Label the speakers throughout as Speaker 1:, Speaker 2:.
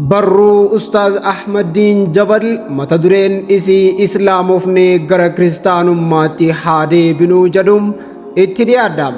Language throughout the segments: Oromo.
Speaker 1: Barruu Ustaaz Ahmaddiin Jabal mata dureen isii Islaamofnee gara Kiristaanummaatti haa deebinuu jedhu itti dhiyaadha.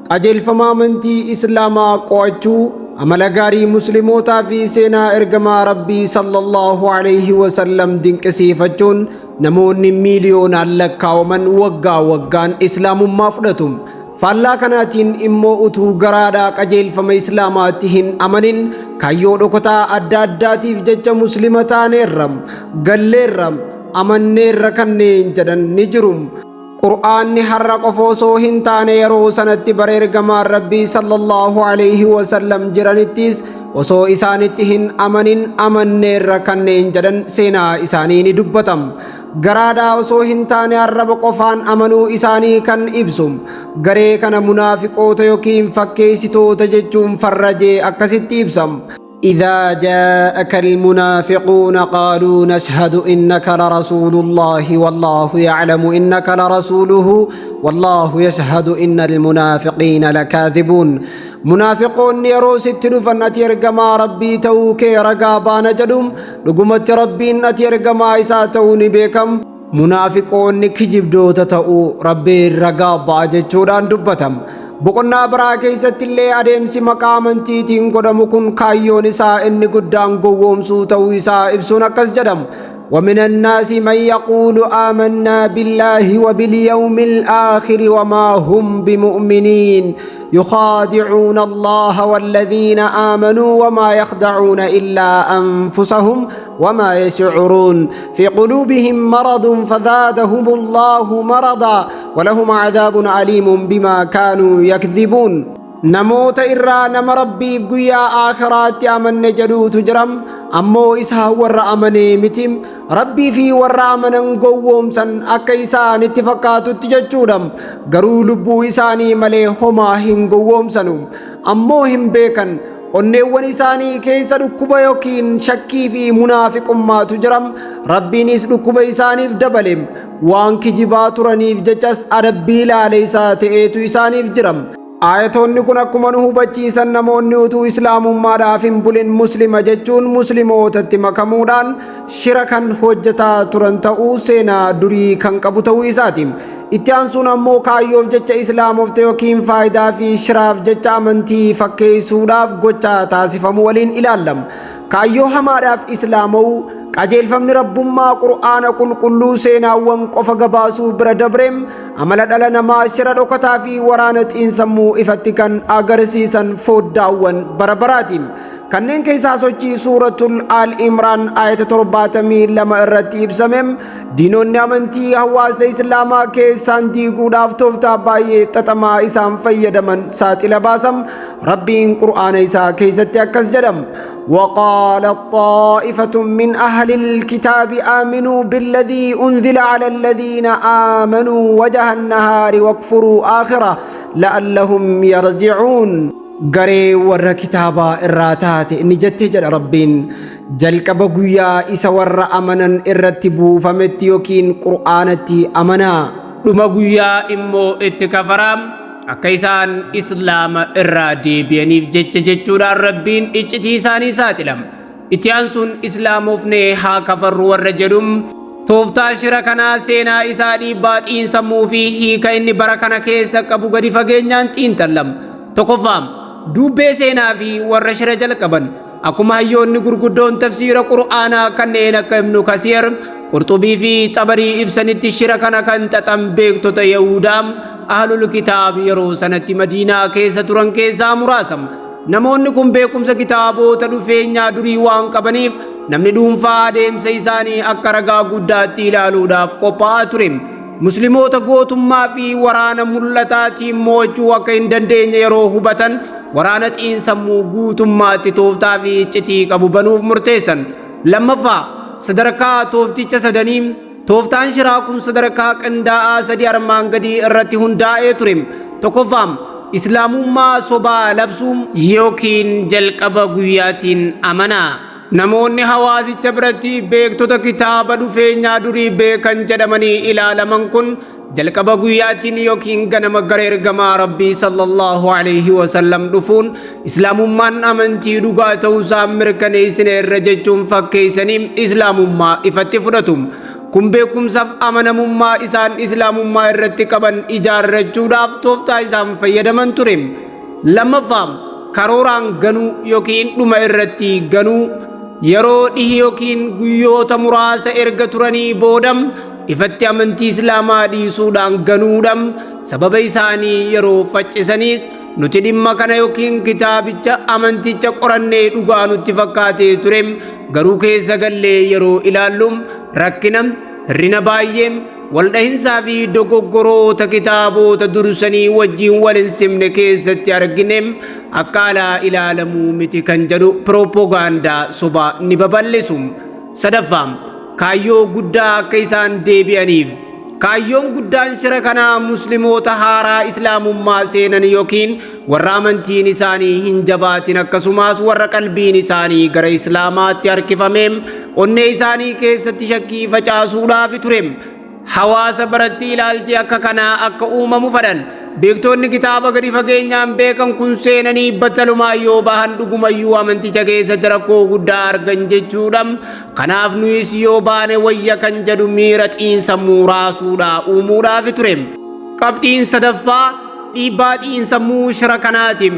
Speaker 1: Qajeelfama amantii Islaamaa qo'achuu, amala gaarii Muslimootaa fi seenaa ergamaa Rabbii sallallahu alayhi wasallam dinqisiifachuun namoonni miiliyoonaan lakkaawaman waggaa waggaan Islaamummaa fudhatu. Faallaa kanaatiin immoo utuu garaadhaa qajeelfama Islaamaatti hin amanin kaayyoo dhokataa adda addaatiif jecha Muslima taaneerra, galleerra, amanneerra kanneen jedhan ni jiru. Qur'aanni har'a qofa osoo hin taane yeroo sanatti bara ergamaan Rabbii sallallahu alayhi wasallam jiranittis osoo isaanitti hin amanin amanneerra kanneen jedhan seenaa isaanii ni dubbatam. Garaadhaa osoo hin taane arraba qofaan amanuu isaanii kan ibsu. Garee kana munaafiqoota yookiin fakkeessitoota jechuun farrajee akkasitti ibsam. إذا جاءك المنافقون قالوا نشهد إنك لرسول الله والله يعلم إنك لرسوله والله يشهد إن المنافقين لكاذبون. Munaafiqoonni yeroo sitti dhufan ati ergamaa Rabbii ta'uu kee ragaa baana jedhum, dhugumatti Rabbiin ati ergamaa isaa ta'uu ni beekam. Munaafiqoonni kijibdoota ta'uu Rabbiin ragaa ba'a jechuudhaan dubbatam. Boqonnaa biraa keessatti illee adeemsi maqaa amantiitiin godhamu kun kaayyoon isaa inni guddaan gowwoomsuu ta'uu isaa ibsuun akkas jedhamu. ومن الناس من يقول آمنا بالله وباليوم الآخر وما هم بمؤمنين يخادعون الله والذين آمنوا وما يخدعون إلا أنفسهم وما يشعرون في قلوبهم مرض فزادهم الله مرضا ولهم عذاب أليم بما كانوا يكذبون. Namoota irraa nama Rabbiif guyyaa aakhiraatti amanne jedhuutu jiram, ammoo isaa warra amanee miti. Rabbii fi warra amanan gowwoomsan akka isaanitti fakkaatutti jechuudha. Garuu lubbuu isaanii malee homaa hin gowwoomsanu, ammoo hin beekan. Onneewwan isaanii keessa dhukkuba yookiin shakkii fi munaafiqummaatu jiram. Rabbiinis dhukkuba isaaniif dabale, waan kijibaa turaniif jechas adabbii ilaale isaa ta'eetu isaaniif jiram. Ayatoonni kun akkuma nu hubachiisan, namoonni utuu Islaamummaadhaaf hin bulin Muslima jechuun Muslimootatti makamuudhaan shira kan hojjetaa turan ta'uu seenaa durii kan qabu ta'uu isaati. Itti aansuun ammoo kaayyoof jecha Islaamofte yookiin faayidaa fi shiraaf jecha amantii fakkeessuudhaaf gocha taasifamu waliin ilaallam. Kaayyoo hamaadhaaf Islaama'uu. Qajeelfamni Rabbummaa Qur'aana qulqulluu seenaawwan qofa gabaasuu bira dabreem amala dhala namaa, shira dhokataa fi waraana xiinsammuu ifatti kan agarsiisan foddaawwan bara baraati. Kanneen keessaa sochii Suuratul Al Imraan ayata 72 irratti ibsamem diinonni amantii hawaasa Islaamaa keessaan diiguudhaaf tooftaa baay'ee xaxamaa isaan fayyadaman saaxila baasam. Rabbiin Qur'aana isaa keessatti akkas jedham: وقالت طائفة من أهل الكتاب آمنوا بالذي أنزل على الذين آمنوا وجه النهار واكفروا آخره لعلهم يرجعون. Garee warra kitaabaa irraa taate ni jette jedha Rabbiin, jalqaba guyyaa isa warra amanan irratti buufametti yookiin Qur'aanatti amanaa,
Speaker 2: dhuma guyyaa immoo itti kafaraa, akka isaan Islaama irraa deebi'aniif jecha jechuudhaan Rabbiin iccitii isaanii saaxilam. Itti aansuun Islaamofnee haa kafarru warra jedhum tooftaa shira kanaa, seenaa isaa, dhiibbaa xiinsammuu fi hiika inni bara kana keessa qabu gadi fageenyaan xiinxallam. Tokkoffaa, duubbee seenaa fi warra shira jalqaban. Akkuma hayyoonni gurguddoon tafsiira Qur'aanaa kanneen akka Ibnu Kasiir, Qurxubii fi Xabarii ibsanitti, shira kana kan xaxan beektota Yahudaa ahlul kitaab yeroo sanatti Madiinaa keessa turan keessaa muraasa. Namoonni kun beekumsa kitaabota dhufeenyaa durii waan qabaniif namni dhuunfaa adeemsa isaanii akka ragaa guddaatti ilaaluudhaaf qophaa'aa ture. Musliimoota gootummaa fi waraana mul'ataatiin mo'achuu akka hin dandeenye yeroo hubatan, waraana xiinsammuu guutummaatti tooftaa fi iccitii qabu banuuf murteessan. Lammaffaa, sadarkaa toofticha sadanii. Tooftaan shiraa kun sadarkaa qindaa'aa sadi armaan gadii irratti hundaa'ee ture. Tokkoffaa, Islaamummaa sobaa labsuu yookiin jalqaba guyyaatiin amanaa. Namoonni hawaasicha biratti beektota kitaaba dhufeenyaa durii beekan jedhamanii ilaalaman kun Jalqaba guyyaatiin yookiin ganama gara ergamaa Rabbii sallallahu alaihi wasallam dhufuun Islaamummaan amantii dhugaa ta'uusaa mirkaneessineerra jechuun fakkeessanii Islaamummaa ifatti fudhatu. Kun beekumsaaf amanamummaa isaan Islaamummaa irratti qaban ijaarrachuudhaaf tooftaa isaan fayyadaman ture. Lammaffaa, karooraan ganuu yookiin dhuma irratti ganuu. Yeroo dhihi yookiin guyyoota muraasa erga turanii booda ifatti amantii Islaamaa dhiisuudhaan ganuudha. Sababa isaanii yeroo faccisaniis nuti dhimma kana yookiin kitaabicha amanticha qorannee dhugaa nutti fakkaatee ture, garuu keessa gallee yeroo ilaallu rakkina, hirrina baay'ee, waldhahinsaa fi dogoggoroota kitaabota dursanii wajjin wal hin simne keessatti argine, akka alaa ilaalamuu miti kan jedhu pirooppogaandaa sobaa ni babal'isu. Sadaffaa, kaayyoo guddaa akka isaan deebi'aniif. Kaayyoon guddaan shira kanaa Musliimoota haaraa Islaamummaa seenan yookiin warra amantiin isaanii hin jabaatin, akkasumas warra qalbiin isaanii gara Islaamaatti harkifame onnee isaanii keessatti shakkii facaasuudhaaf ture. Hawaasa biratti ilaalchi akka kanaa akka uumamu fedhan. Beektonni kitaaba gadi fageenyaan beekan kun seenanii battalumaa yoo bahan dhugumayyuu amanticha keessatti rakkoo guddaa argan jechuudha. Kanaaf nuyis yoo baane wayya kan jedhu miira xiinsammuu raasuudhaa uumuudhaaf ture. Qabxiin sadaffaa dhiibbaa xiinsammuu shira kanaati.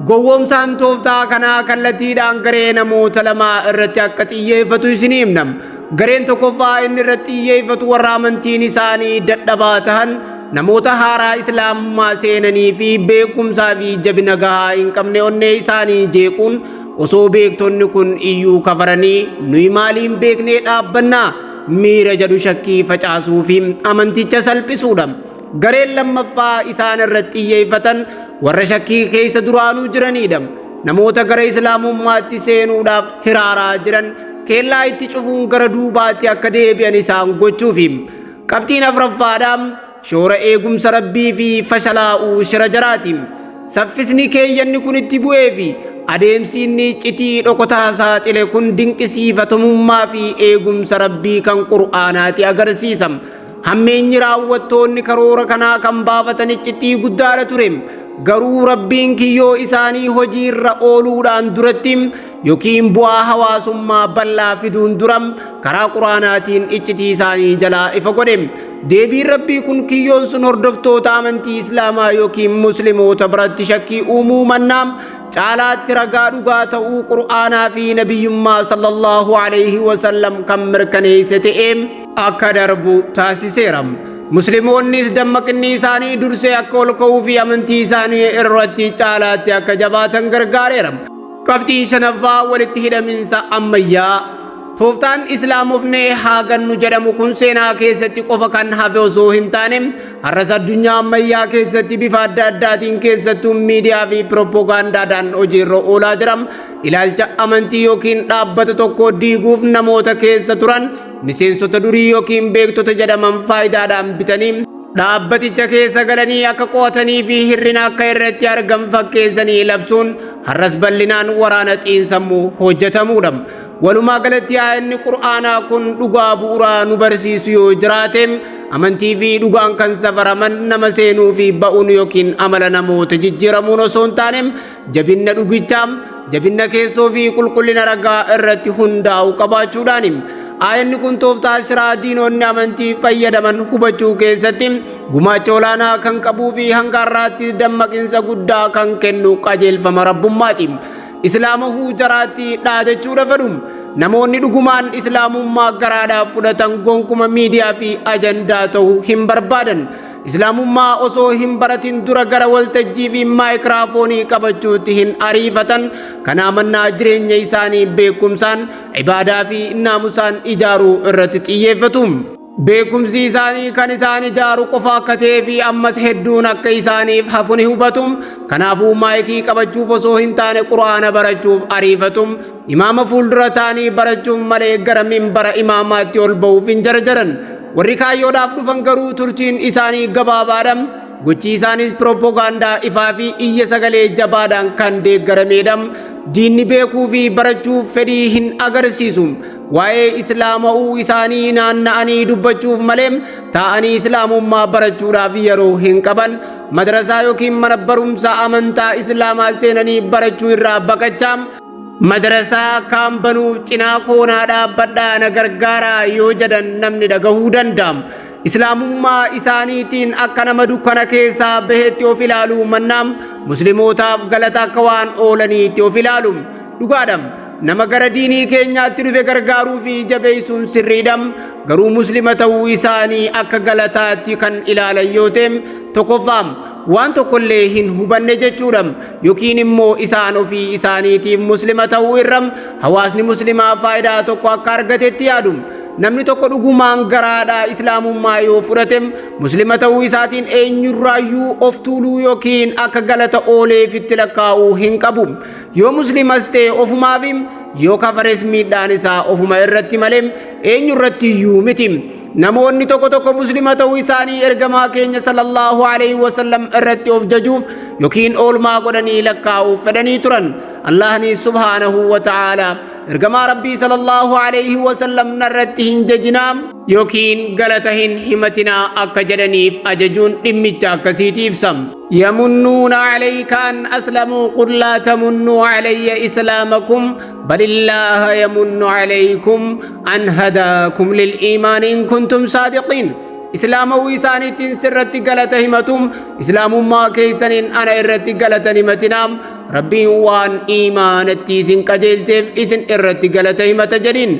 Speaker 2: Gowwoomsaan tooftaa kanaa kallattiidhaan garee namoota lamaa irratti akka xiyyeeffatu isinii himna. Gareen tokkoffaa inni irratti xiyyeeffatu warra amantiin isaanii dadhabaa tahan, namoota haaraa Islaamummaa seenanii fi beekumsaa fi jabina gahaa hin qabne onnee isaanii jeequun, osoo beektonni kun iyyuu kafaranii nuyi maaliin beeknee dhaabbannaa miira jedhu shakkii facaasuu fi amanticha salphisuudha. Gareen lammaffaa isaan irratti xiyyeeffatan warra shakkii keessa duraanuu jiranidha. Namoota gara Islaamummaatti seenuudhaaf hiraaraa jiran kellaa itti cufuun gara duubaatti akka deebi'an isaan gochuufi. Qabxiin afuraffaadha shoora eegumsa Rabbii fi fashalaa'uu shira jaraati. Saffisni keeyyanni kun itti bu'ee fi adeemsi inni iccitii dhokotaa saaxile kun dinqisiifatamummaa fi eegumsa Rabbii kan Qur'aanaati agarsiisa. Hammeenyi raawwattoonni karoora kanaa kan baafatan iccitii guddaadha ture. Garuu Rabbiin kiyyoo isaanii hojiirra ooluudhaan duratti yookiin bu'aa hawaasummaa bal'aa fiduun dura karaa Quraanaatiin iccitii isaanii jalaa ifa godhe. Deebiin Rabbii kun kiyyoon sun hordoftoota amantii Islaamaa yookiin Musliimoota biratti shakkii uumuu mannaa caalaatti ragaa dhugaa ta'uu Qur'aanaa fi Nabiyyummaa sallallahu alaihi wasallam kan mirkaneesse ta'ee akka darbu taasiseera. Musliimoonnis dammaqinni isaanii dursee akka ol ka'uu fi amantii isaanii irratti caalaatti akka jabaatan gargaareera. Qabxiin shanaffaa walitti hidhaminsa ammayyaa. Tooftaan Islaamofnee haa gannu jedhamu kun seenaa keessatti qofa kan hafe osoo hin taane har'as addunyaa ammayyaa keessatti bifa adda addaatiin, keessattuu miidiyaa fi pirooppogaandaadhaan hojiirra oolaa jira. Ilaalcha amantii yookiin dhaabbata tokko diiguuf namoota keessa turan, miseensota durii yookiin beektota jedhaman faayidaadhaan bitanii dhaabbaticha keessa galanii akka qo'atanii fi hir'ina akka irratti argan fakkeessanii labsuun har'as bal'inaan waraana xiinsammuu hojjetamuudha. Walumaa galatti aayanni Qur'aanaa kun dhugaa bu'uuraa nu barsiisu yoo jiraate, amantii fi dhugaan kan safaraman nama seenuu fi ba'uun yookiin amala namoota jijjiiramuun osoo hin taane jabinna dhugichaa, jabinna keessoo fi qulqullina ragaa irratti hundaa'u qabaachuudhaani. Aayanni kun tooftaa shiraa diinonni amantii fayyadaman hubachuu keessatti gumaacha olaanaa kan qabuu fi hanga har'aatti dammaqinsa guddaa kan kennu qajeelfama rabbummaati. Islaamahuu jaraatti dhaadachuudha fedhu. Namoonni dhugumaan Islaamummaa garaadhaaf fudhatan gonkuma miidiyaa fi ajandaa ta'uu hin barbaadan. Islaamummaa osoo hin baratin dura gara waltajjii fi maayikiraafoonii qabachuutti hin ariifatan. Kanaa mannaa jireenya isaanii beekumsaan, ibaadaa fi naamusaan ijaaruu irratti xiyyeeffatu. Beekumsi isaanii kan isaan ijaaru qofa akka ta'ee fi ammas hedduun akka isaaniif hafu ni hubatu. Kanaafuu maayikii qabachuuf osoo hin taane Qur'aana barachuuf ariifatu. Imaama fuuldura ta'anii barachuuf malee gara minbara imaamaatti ol ba'uuf hin jarjaran. Warri kaayyoodhaaf dhufan garuu turtiin isaanii gabaabaadha. Gochi isaanis pirooppogaandaa ifaa fi iyya sagalee jabaadhaan kan deeggarameedha. Diinni beekuu fi barachuuf fedhii hin agarsiisu. Waa'ee Islaama'uu isaanii naanna'anii dubbachuuf malee taa'anii Islaamummaa barachuudhaaf yeroo hin qaban. Madrasaa yookiin mana barumsaa amantaa Islaamaa seenanii barachuu irraa baqachaa madrasaa kaan banuuf cinaa koonaa dhaabbadhaa na gargaaraa yoo jedhan namni dhagahuu danda'a. Islaamummaa isaaniitiin akka nama dukkana keessaa bahetti of ilaaluu mannaa Muslimootaaf galata akka waan oolaniitti of ilaalu. Dhugaadha. Nama gara diinii keenyaatti dhufe gargaaruu fi jabeessuun sirriidha. Garuu Muslima ta'uu isaanii akka galataatti kan ilaalan yoo ta'e, tokkoffaa waan tokkollee hin hubanne jechuudha. Yookiin immoo isaan ofii isaaniitiif Muslima ta'uu irra hawaasni Muslimaa faayidaa tokko akka argatetti yaadu. Namni tokko dhugumaan garaadhaa Islaamummaa yoo fudhate, Muslima ta'uu isaatiin eenyurraayyuu of tuuluu yookiin akka galata ooleefitti lakkaa'uu hin qabu. Yoo Muslimas ta'e ofumaaf, yoo kafares miidhaan isaa ofuma irratti malee eenyurratti iyyuu miti. Namoonni tokko tokko Muslima ta'uu isaanii ergamaa keenya sallallahu alaihi wasallam irratti of jajuuf yookiin oolmaa godhanii lakkaa'uuf fedhanii turan. Allahni subhaanahu wa ta'ala ergamaa Rabbii sallallahu alaihi wasallam narratti hin jajinaa yookiin galata hin himatinaa akka jedhaniif ajajuun dhimmicha akkasiiti ibsa. Yamunnuuna alayka an aslamuu qul laa tamunnuu alayya islaamakum balillaaha yamunnu alaykum an hadaakum lil iimaani in kuntum saadiqiin. Islaamawuu isaaniitiin sirratti galata himatum, Islaamummaa keessaniin ana irratti galata himatinaa, Rabbiin waan iimaanatti isin qajeelcheef isin irratti galata himata jedhiin.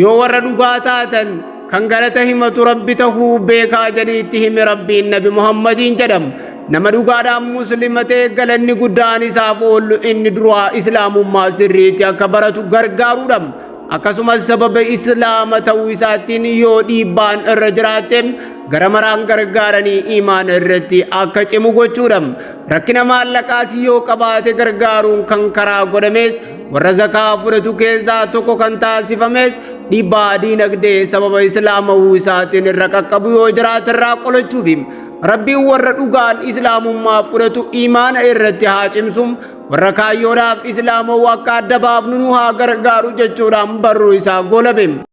Speaker 2: Yoo warra dhugaa taatan kan galata himatu Rabbi tahuu beekaa jedhiitti himi Rabbiin Nabi Muhammadiin jedham. Nama dhugaadhaan Muslima ta'e galanni guddaan isaaf oollu inni duraa Islaamummaa sirriitti akka baratu gargaaruudha. Akkasumas sababa Islaama ta'uu isaattiin yoo dhiibbaan irra jiraatte gara maraan gargaaranii iimaana irratti akka cimu gochuudha. Rakkina maallaqaas yoo qabaate gargaaruun kan karaa godhames warra zakaa fudhatu keessaa tokko kan taasifames dhiibbaa diinagdee sababa Islaamawuu isaatiin irra qaqqabu yoo jiraate irraa qolachuufi. Rabbiin warra dhugaan Islaamummaa fudhatu iimaana irratti haa cimsu, warra kaayyoodhaaf Islaamawuu akka adda baafnu nu haa gargaaru jechuudhaan barruu isaa goolabe.